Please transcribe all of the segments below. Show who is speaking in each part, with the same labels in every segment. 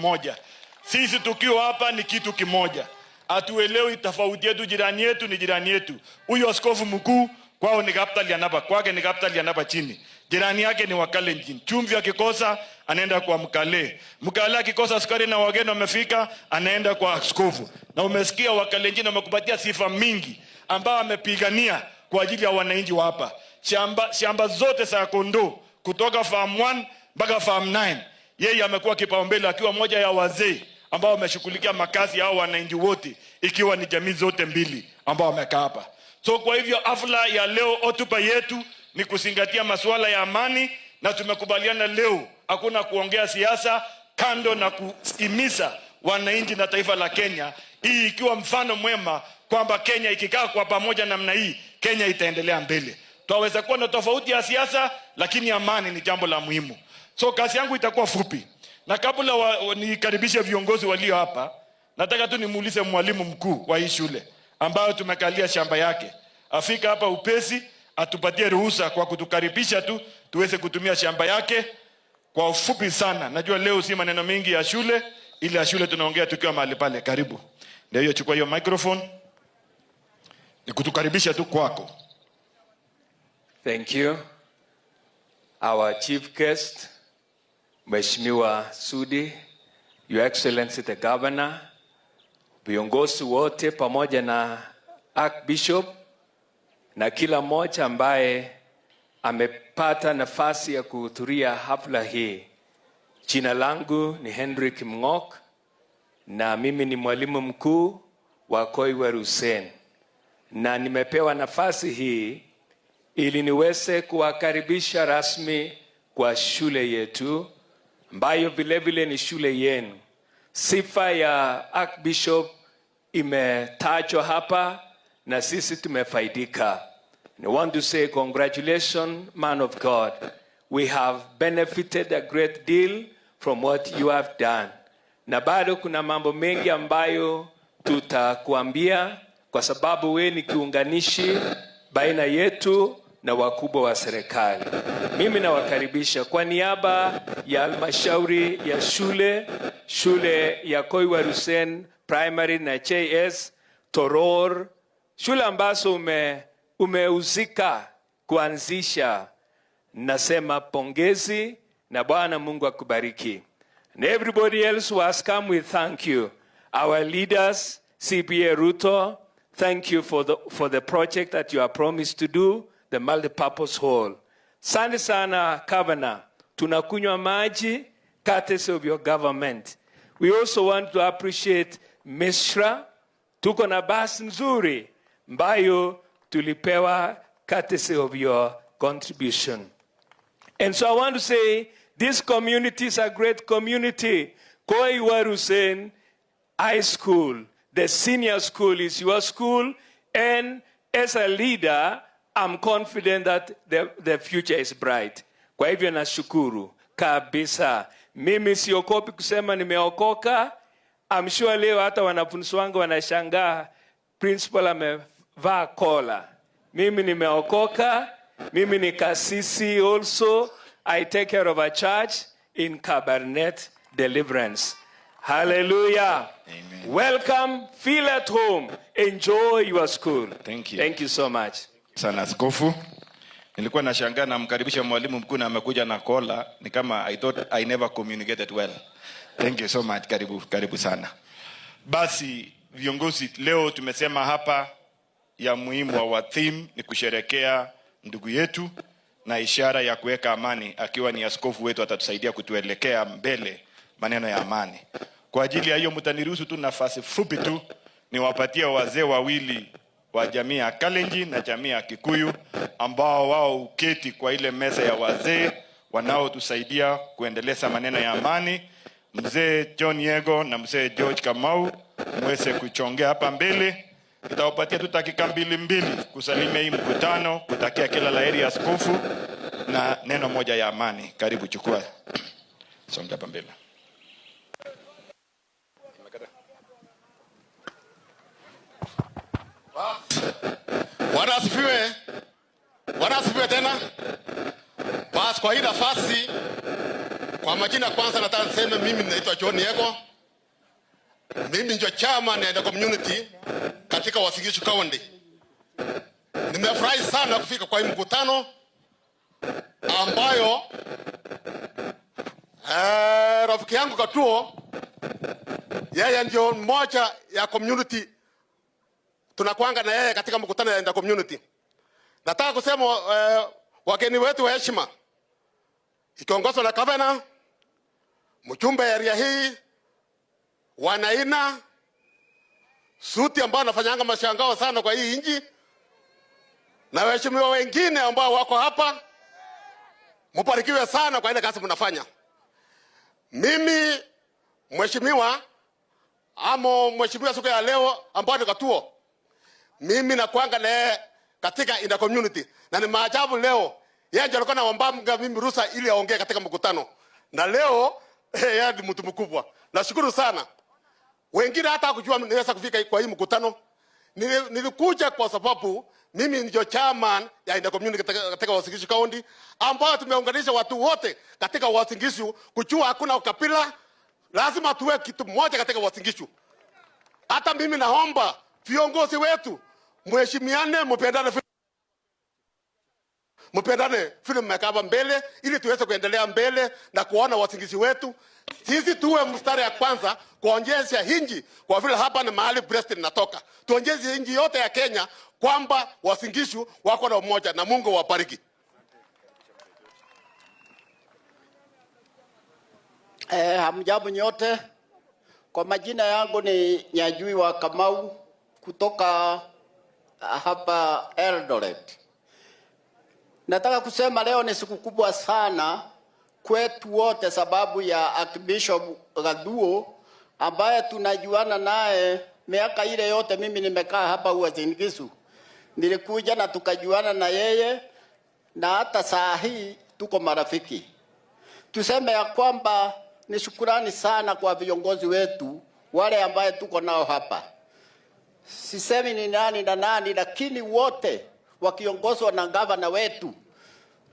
Speaker 1: Moja. Sisi tukiwa hapa ni kitu kimoja, hatuelewi tofauti yetu. Jirani yetu ni jirani yetu. Huyu askofu mkuu kwao ni Kaptalian hapa, kwake ni Kaptalian hapa chini, jirani yake ni Wakalenjin. Chumvi akikosa anaenda kwa Mkale, Mkale akikosa sukari na wageni wamefika, anaenda kwa askofu. Na umesikia Wakalenjin wamekupatia sifa mingi ambao amepigania kwa ajili ya wananchi wa hapa. Shamba zote za kondoo kutoka farm 1 mpaka farm 9 yeye amekuwa kipaumbele akiwa moja ya wazee ambao wameshughulikia makazi yao wananchi wote, ikiwa ni jamii zote mbili ambao wamekaa hapa. So kwa hivyo hafla ya leo, hotuba yetu ni kuzingatia masuala ya amani, na tumekubaliana leo hakuna kuongea siasa, kando na kuhimiza wananchi na taifa la Kenya, hii ikiwa mfano mwema kwamba Kenya ikikaa kwa pamoja namna hii, Kenya itaendelea mbele. Twaweza kuwa na tofauti ya siasa, lakini amani ni jambo la muhimu. So kazi yangu itakuwa fupi, na kabla nikaribishe viongozi walio hapa, nataka tu nimuulize mwalimu mkuu wa hii shule ambayo tumekalia shamba yake afika hapa upesi, atupatie ruhusa kwa kutukaribisha tu tuweze kutumia shamba yake kwa ufupi sana. Najua leo si maneno mengi ya shule, ile ya shule tunaongea tukiwa mahali pale. Karibu. Ndio hiyo, chukua hiyo microphone, ni kutukaribisha tu kwako.
Speaker 2: Thank you. Our chief guest, Mheshimiwa Sudi, Your Excellency the Governor, viongozi wote pamoja na Archbishop na kila mmoja ambaye amepata nafasi ya kuhudhuria hafla hii. Jina langu ni Henry Kimng'ok na mimi ni mwalimu mkuu wa Koiwar Hussein, na nimepewa nafasi hii ili niweze kuwakaribisha rasmi kwa shule yetu ambayo vile vile ni shule yenu. Sifa ya Archbishop imetajwa hapa na sisi tumefaidika. And I want to say congratulations, man of God. We have benefited a great deal from what you have done. Na bado kuna mambo mengi ambayo tutakuambia kwa sababu we ni kiunganishi baina yetu na wakubwa wa serikali. Mimi nawakaribisha kwa niaba ya halmashauri ya shule, shule ya Koiwar Hussein Primary na JS Toror, shule ambazo umehusika kuanzisha. Nasema pongezi na Bwana Mungu akubariki. And everybody else who has come, we thank you. Our leaders, CPA Ruto, thank you for the project that you have promised to do, the multipurpose hall. Asante sana Governor, tunakunywa maji courtesy of your government. We also want to appreciate Mishra. Tuko na basi nzuri ambayo tulipewa courtesy of your contribution. And so I want to say this community is a great community. Koiwar Hussein High School, the senior school is your school. And as a leader, I'm confident that the future is bright. Kwa hivyo nashukuru kabisa. Mimi siogopi kusema nimeokoka. I'm sure leo hata wanafunzi wangu wanashangaa principal amevaa kola. Mimi nimeokoka. Mimi ni kasisi also. I take care of a church in Kabarnet Deliverance. Hallelujah.
Speaker 1: Amen.
Speaker 2: Welcome. Feel at home. Enjoy your school.
Speaker 1: Thank you.
Speaker 2: Thank you so much.
Speaker 1: Sana askofu. Nilikuwa nashangaa namkaribisha mwalimu mkuu na amekuja na kola, ni kama I thought I never communicated well. Thank you so much. Karibu, karibu sana. Basi viongozi, leo tumesema hapa ya muhimu wa theme ni kusherekea ndugu yetu na ishara ya kuweka amani, akiwa ni askofu wetu atatusaidia kutuelekea mbele maneno ya amani. Kwa ajili ya hiyo, mtaniruhusu tu nafasi fupi tu niwapatie wazee wawili wa jamii ya Kalenjin na jamii ya Kikuyu ambao wao uketi kwa ile meza ya wazee wanaotusaidia kuendeleza maneno ya amani, mzee John Yego na mzee George Kamau, muweze kuchongea hapa mbele. Nitawapatia tu dakika mbili mbili kusalimia hii mkutano, kutakia kila laheri askofu na neno moja ya amani. Karibu, chukua, songa hapa mbele.
Speaker 3: Bwana asifiwe. Bwana asifiwe tena. Basi kwa hii nafasi Kwa majina kwanza nataka niseme mimi naitwa John Yego. Mimi ndio chairman ya the community katika Uasin Gishu County. Nimefurahi sana kufika kwa hii mkutano ambayo rafiki yangu Katuo, yeye ndio mmoja ya community tunakwanga na yeye katika mkutano ya community. Nataka kusema wageni wetu wa heshima ikiongozwa na gavana, mjumbe area hii, wanaina suti ambao anafanyanga mashangao sana kwa hii nchi, na waheshimiwa wengine ambao wako hapa, mbarikiwe sana kwa ile kazi mnafanya. Mimi mheshimiwa amo mheshimiwa siku ya leo ambao ni Katuo, mimi nakwanga naye katika in the community, na ni maajabu leo yeye ndiye alikuwa anaomba mimi ruhusa ili aongee katika mkutano, na leo yeye ni mtu mkubwa. Nashukuru sana. Wengine hata hakujua niweza kufika kwa hii mkutano. Nilikuja kwa sababu mimi ndio chairman ya in the community katika Uasin Gishu County, ambao tumeunganisha watu wote katika Uasin Gishu kujua hakuna ukabila, lazima tuwe kitu moja katika Uasin Gishu. Hata mimi naomba viongozi wetu mheshimiane, mpendane, mpendane vile mmekaa hapa mbele, ili tuweze kuendelea mbele na kuona Uasin Gishu wetu. Sisi tuwe mstari ya kwanza kuonyesha hinji, kwa vile hapa ni mahali president natoka. Tuonyeshe hinji yote ya Kenya kwamba Uasin Gishu wako na umoja, na Mungu wabariki.
Speaker 4: Hamjambo nyote. Kwa majina yangu ni Nyajui wa Kamau kutoka hapa Eldoret. Nataka kusema leo ni siku kubwa sana kwetu wote sababu ya Archbishop Gathuo ambaye tunajuana naye miaka ile yote. Mimi nimekaa hapa Uasin Gishu, nilikuja na tukajuana na yeye, na hata saa hii tuko marafiki. Tuseme ya kwamba ni shukurani sana kwa viongozi wetu wale ambaye tuko nao hapa. Sisemi ni nani na nani, lakini wote wakiongozwa na gavana wetu,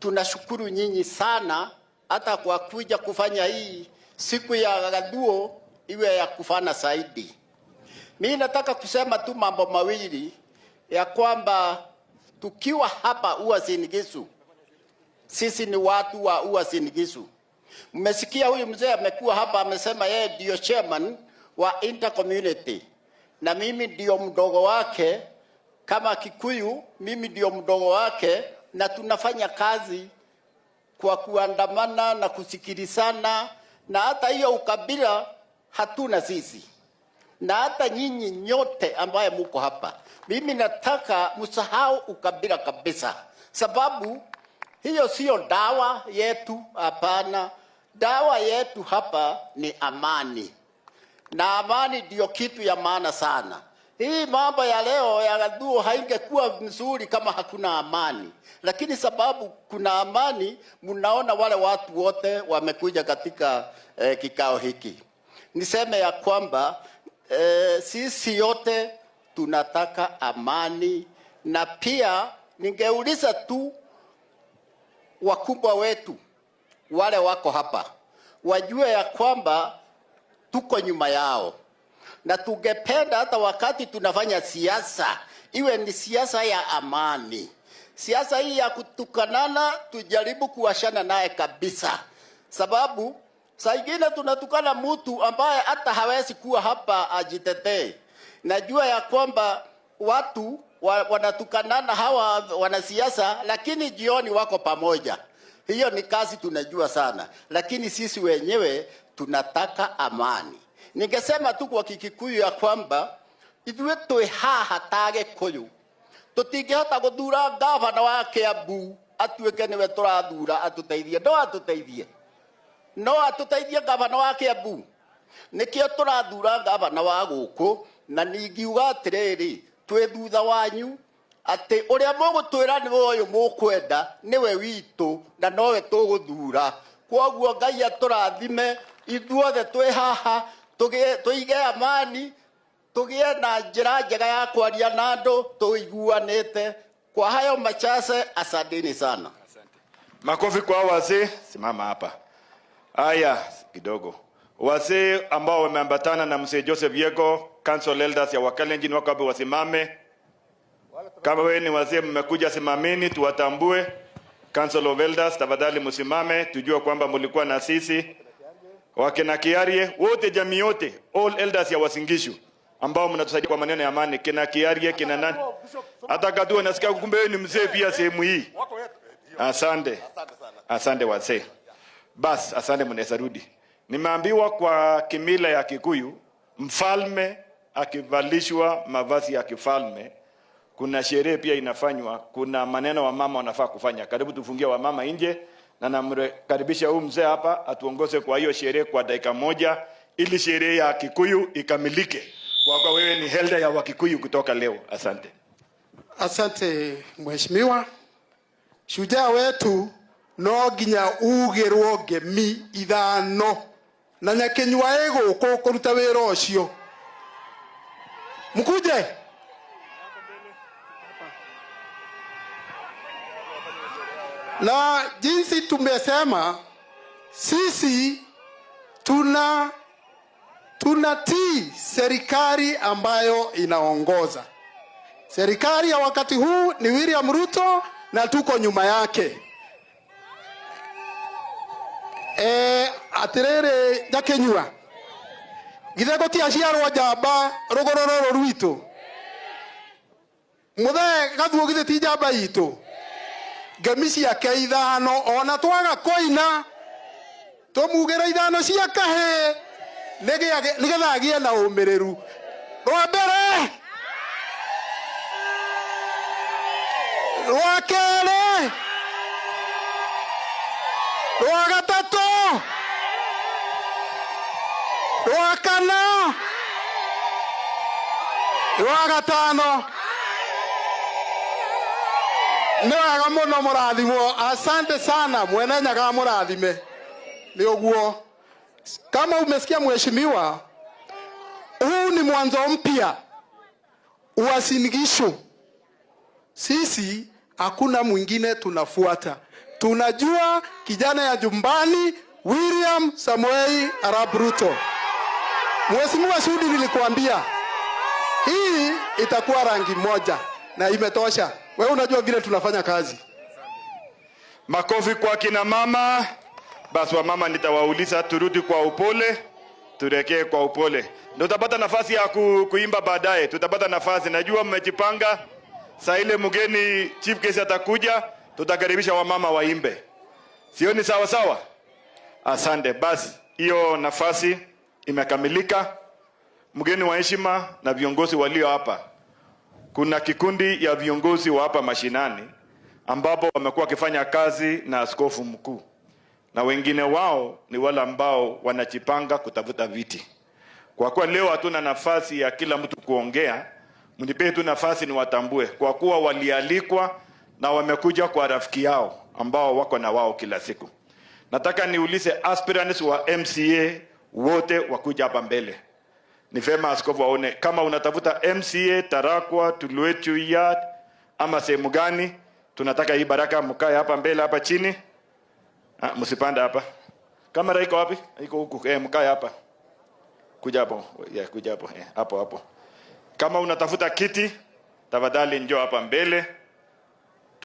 Speaker 4: tunashukuru nyinyi sana hata kwa kuja kufanya hii siku ya Gathuo iwe ya kufana zaidi. Mimi nataka kusema tu mambo mawili ya kwamba tukiwa hapa Uasin Gishu, sisi ni watu wa Uasin Gishu. Mmesikia huyu mzee amekuwa hapa amesema yeye ndio chairman wa intercommunity na mimi ndio mdogo wake. Kama Kikuyu mimi ndio mdogo wake, na tunafanya kazi kwa kuandamana na kusikilizana, na hata hiyo ukabila hatuna sisi. Na hata nyinyi nyote ambaye muko hapa, mimi nataka msahau ukabila kabisa, sababu hiyo sio dawa yetu. Hapana, dawa yetu hapa ni amani, na amani ndio kitu ya maana sana. Hii mambo ya leo ya Gathuo haingekuwa mzuri kama hakuna amani, lakini sababu kuna amani, mnaona wale watu wote wamekuja katika kikao hiki. Niseme ya kwamba sisi yote tunataka amani, na pia ningeuliza tu wakubwa wetu wale wako hapa wajue ya kwamba tuko nyuma yao, na tungependa hata wakati tunafanya siasa iwe ni siasa ya amani. Siasa hii ya kutukanana tujaribu kuwashana naye kabisa, sababu saa ingine tunatukana mtu ambaye hata hawezi kuwa hapa ajitetee. Najua ya kwamba watu wanatukanana hawa wanasiasa, lakini jioni wako pamoja. Hiyo ni kazi tunajua sana, lakini sisi wenyewe tunataka amani. Ningesema tu kwa Kikikuyu ya kwamba ithuĩ twĩ haha ta Gĩkũyũ tũtingĩhota gũthura gavana wa Kiambu atuĩke nĩwe tũrathura atũteithie. No atũteithie, no atũteithie gavana wa Kiambu. Nĩkĩo tũrathura gavana wa gũkũ, na ningiuga atĩrĩrĩ, twĩ thutha wanyu atĩ ũrĩa mũgũtwĩra nĩwe ũyũ mũkwenda nĩwe witũ na nowe tũgũthura. Kwoguo Ngai atũrathime ithuothe twĩ haha, tũige amani, tũgĩe na njĩra njega ya kwaria na andũ tũiguanĩte. Kwa hayo machache, asanteni sana.
Speaker 1: Makofi kwa wazee. Simama hapa. Aya, kidogo. Wazee ambao wameambatana na mzee Joseph Yego, Council Elders ya Wakalenjin wako hapo, wasimame. Kama wewe ni wazee mmekuja, simameni tuwatambue. Council of Elders, tafadhali msimame, tujue kwamba mlikuwa na sisi. Wakina Kiarie wote, jamii yote, all elders ya Uasin Gishu ambao mnatusaidia kwa maneno ya amani, kina Kiarie, kina nani, hata Katua nasikia kumbe wewe ni mzee pia sehemu hii. Asante, asante wazee. Bas, asante, mnaweza rudi. Nimeambiwa kwa kimila ya Kikuyu, mfalme akivalishwa mavazi ya kifalme, kuna sherehe pia inafanywa, kuna maneno wamama wanafaa kufanya. Karibu tufungie wamama nje, na namkaribisha huyu mzee hapa atuongoze kwa hiyo sherehe kwa dakika moja, ili sherehe ya Kikuyu ikamilike. Kwa kuwa wewe ni elder ya Wakikuyu kutoka leo. Asante.
Speaker 5: Asante mheshimiwa. Shujaa wetu no nginya ugirwo ngemi ithano na nyakinyua ĩgũkũ kũruta wĩra ũcio. Mkuje. Na jinsi tumesema sisi tunatii serikali ambayo inaongoza. Serikali ya wakati huu ni William Ruto na tuko nyuma yake. Atiriri nyakinyua githe gutiaciarwo njamba ruguru ruru rwitu, muthee Gathuo githe ti njamba itu, ngemi ciake ithano ona twaga kuina tumugire ithano cia kahii nigetha agie na umiriru. Rwa mbere, rwa keri, rwa gatatu, rwa kana, rwa gatano. Nĩ wega mũno mũrathimwo. Asante sana, Mwene Nyaga mũrathime. Nĩ ũguo. Kama umesikia mheshimiwa, huu ni mwanzo mpya Uasin Gishu. Sisi hakuna mwingine tunafuata. Tunajua kijana ya jumbani William Samoei Arap Ruto. Mheshimiwa Sudi, nilikuambia hii itakuwa rangi moja na imetosha. Wewe unajua vile tunafanya kazi.
Speaker 1: Makofi kwa kina mama. Basi wamama nitawauliza turudi kwa upole, turekee kwa upole. Ndio tutapata nafasi ya kuimba baadaye. Tutapata nafasi. Najua mmejipanga. Saa ile mgeni chief guest atakuja, tutakaribisha wamama waimbe. Sioni sawa sawa? Asante. Basi hiyo nafasi imekamilika. Mgeni wa heshima na viongozi walio hapa. Kuna kikundi ya viongozi wa hapa mashinani ambapo wamekuwa wakifanya kazi na askofu mkuu, na wengine wao ni wale ambao wanajipanga kutafuta viti. Kwa kuwa leo hatuna nafasi ya kila mtu kuongea, mnipee tu nafasi niwatambue, kwa kuwa walialikwa na wamekuja kwa rafiki yao ambao wako na wao kila siku. Nataka niulize aspirants wa MCA wote wakuja hapa mbele. Ni vema askofu aone kama unatafuta MCA Tarakwa, Tuluechu Yard ama sehemu gani. Tunataka hii baraka, mkae hapa mbele hapa chini. Msipande hapa. Kamera iko wapi? Iko huku. Mkae hapa. Kuja hapo. Yeah, kuja hapo. Hapo hapo. Kama unatafuta kiti, tafadhali njoo hapa mbele.